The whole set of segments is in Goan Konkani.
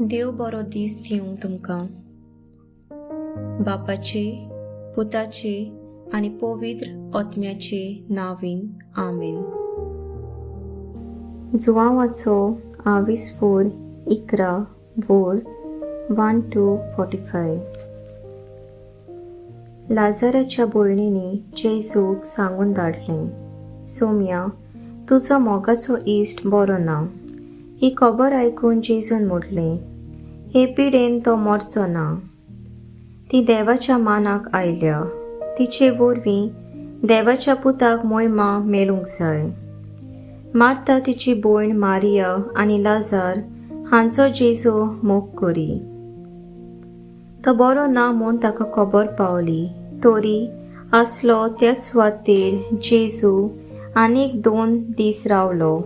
देव बरो दीस दिवं तुमकां. बापाचे, पुताचे आनी पवित्र आत्म्याचे नांवान, आमेन. जुवांवाचो आवीस 4 11 वोळ 1 to 45. लाजराच्या भयणींनी जेजूक सांगून धाडलें, सोम्या, तुजो मोगाचो इश्ट बरो ना. ही खबर आयकून जेजून म्हटलें, हे पिडेन तो मरचो ना. ती देवाच्या मानाक आयल्या, तिचे वरवीं देवाच्या पुताक मोहिमा मेळूंक जाय. मार्ता, तिची भयण मारिया आनी लाजार हांचो जेजू मोग करी. तो बरो ना म्हूण ताका खबर पावली, तरी आसलो त्याच सुवातेर जेजू आनीक 2 दीस रावलो.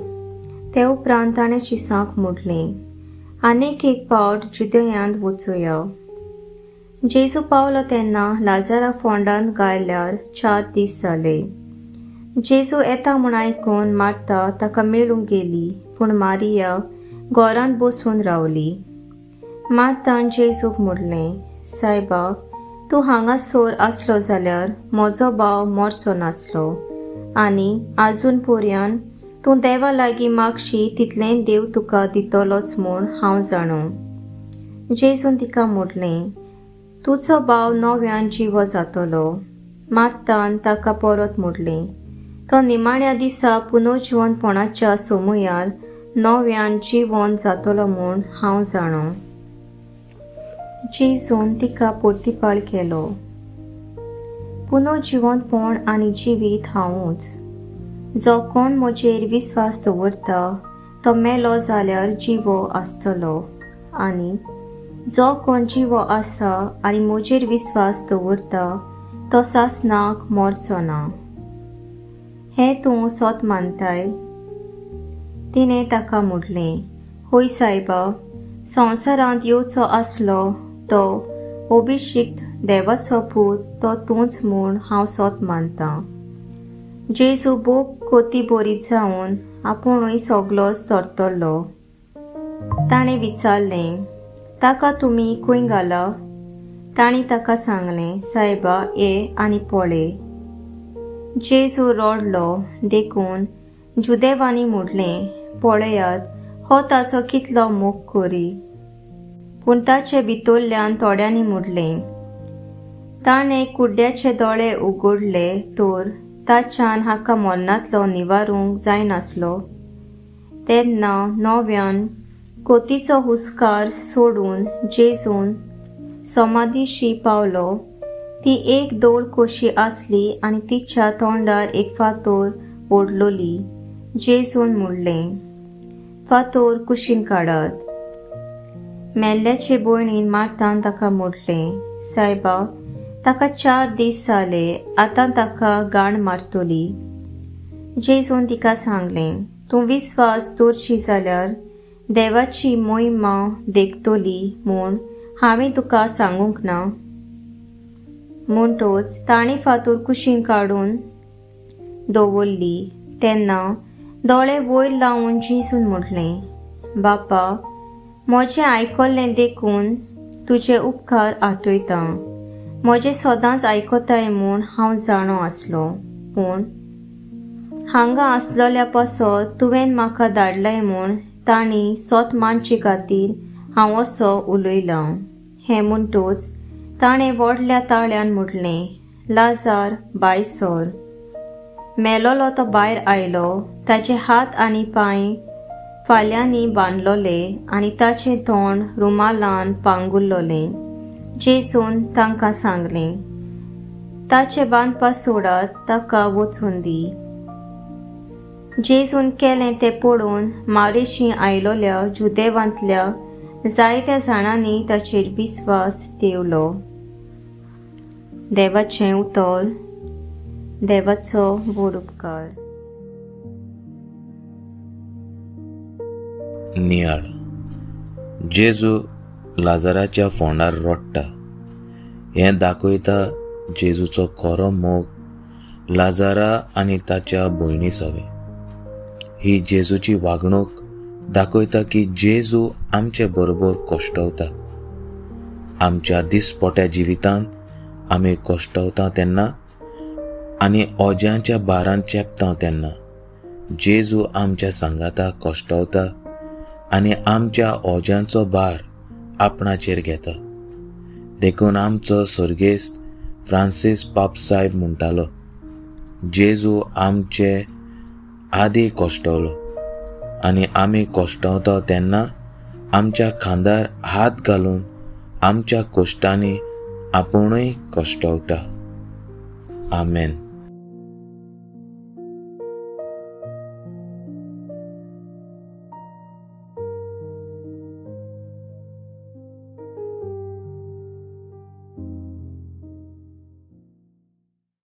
ते उपरांत ताणें शिसांक म्हटलें, आनीक एक पावट जुदयांत वचुया. जेजू पावलो तेन्ना लाजरा फोंडांत गायल्यार 4 दीस जाले. जेजू येता म्हूण आयकून मार्ता ताका मेळूंक गेली, पूण मारिया घरांत बसून रावली. मार्तान जेजूक म्हटलें, सायबा, तूं हांगासर आसलो जाल्यार म्हजो भाव मरचो नासलो, आनी आजून पर्यंत तूं देवा लागीं मागशी तितलें देव तुका दितलोच म्हूण हांव जाणो. जेजून तिका म्हटलें, तुजो भाव नव्यान जिवो जातलो. मार्तान ताका परत म्हटलें, तो निमाण्या दिसा पुनर्जिवनपणाच्या सोमुयार नव्यान जिवन जातलो म्हूण हांव जाणो. जेजून तिका प्रतिपाळ केलो, पुनर्जिवनपण आनी जिवीत हांवूच. जो कोण म्हजेर विस्वास दवरता तो मेलो जाल्यार जिवो आसतलो, आनी जो कोण जिवो आसा आनी म्हजेर विस्वास दवरता तो सासनाक मरचो ना. हें तूं सत मानताय? तिणें ताका म्हटलें, हय सायबा, संवसारांत येवचो आसलो तो अभिषिक्त देवाचो पूत तो तूंच म्हूण हांव सत मानतां. जेजू भोग कोती बरीत जावन आपुणूय सगलोच तरतरलो. ताणें विचारलें, ताका तुमी खंय घाला? तांणी ताका सांगलें, सायबा, ये आनी पळय. जेजू रडलो. देखून जुदेवांनी म्हटलें, पळयात, हो ताचो कितलो मोग करी. पूण ताचे भितरल्यान थोड्यांनी म्हटलें, ताणें कुड्ड्याचे दोळे उगडले तर ताच्यान हाका मरणांतलो निवारूंक जायनासलो. तेन्ना नव्यान कोतीचो हुस्कार सोडून जेजून समाधीशी पावलो. ती एक दोळ कशी आसली आनी तिच्या तोंडार एक फातोर ओडलोली. जेजून म्हणलें, फातोर कुशीन काडात. मेल्ल्याचे भयणीन मार्तान ताका म्हटलें, सायबा, ताका 4 दीस जाले, आतां ताका गाण मारतली. जेजून तिका सांगलें, तूं विस्वास दवरशी जाल्यार देवाची मोहिमा देखतली म्हूण हांवें तुका सांगूंक ना. म्हणटच तांणी फातोर कुशीन काडून दवरली. तेन्ना दोळे वयर लावन जेजून म्हटलें, बापा, म्हजें आयकल्लें देखून तुजे उपकार आठयतां. म्हजें सदांच आयकताय म्हूण हांव जाणो आसलो, पूण हांगा आसलोल्या पासत तुवें म्हाका धाडलाय म्हूण तांणी सत मानचे खातीर हांव असो उलयलां. हें म्हणटच ताणें व्हडल्या ताळ्यान म्हटलें, लाजार, भायर सर. मेलोलो तो भायर आयलो. ताचे हात आनी पांय फाल्यांनी बांदलोले आनी ताचें तोंड रुमालान पांगुरलोलें. जेजून तांकां सांगलें, ताचे बांदपा सोडात, ताका वचून दी. जेजून केलें तें पळोवन मारेशी आयलोल्या जुदेवांतल्या जायत्या जाणांनी ताचेर विस्वास देवलो. देवाचें उतर. देवाचो व्हड उपकार. नियाळ. जेजू लाजराच्या फोंडार रडटा हें दाखयता जेजूचो खरो मोग लाजरा आनी ताच्या भयणी सवें. ही जेजूची वागणूक दाखयता की जेजू आमचे बरोबर कश्टवता. आमच्या दिसपोट्या जिवितांत आमी कश्टवता तेन्ना आनी ओज्यांच्या भारान चेपता तेन्ना जेजू आमच्या सांगाता कश्टवता आनी आमच्या ओज्यांचो भार आपणाचेर घेता. देखून आमचो सर्गेस्त फ्रांसीस पापसाहेब म्हणटालो, जेजू आमचे आदी कश्टवलो आनी आमी कश्टवता तेन्ना आमच्या खांदार हात घालून आमच्या कश्टांनी आपुणूय कश्टवता. आमेन.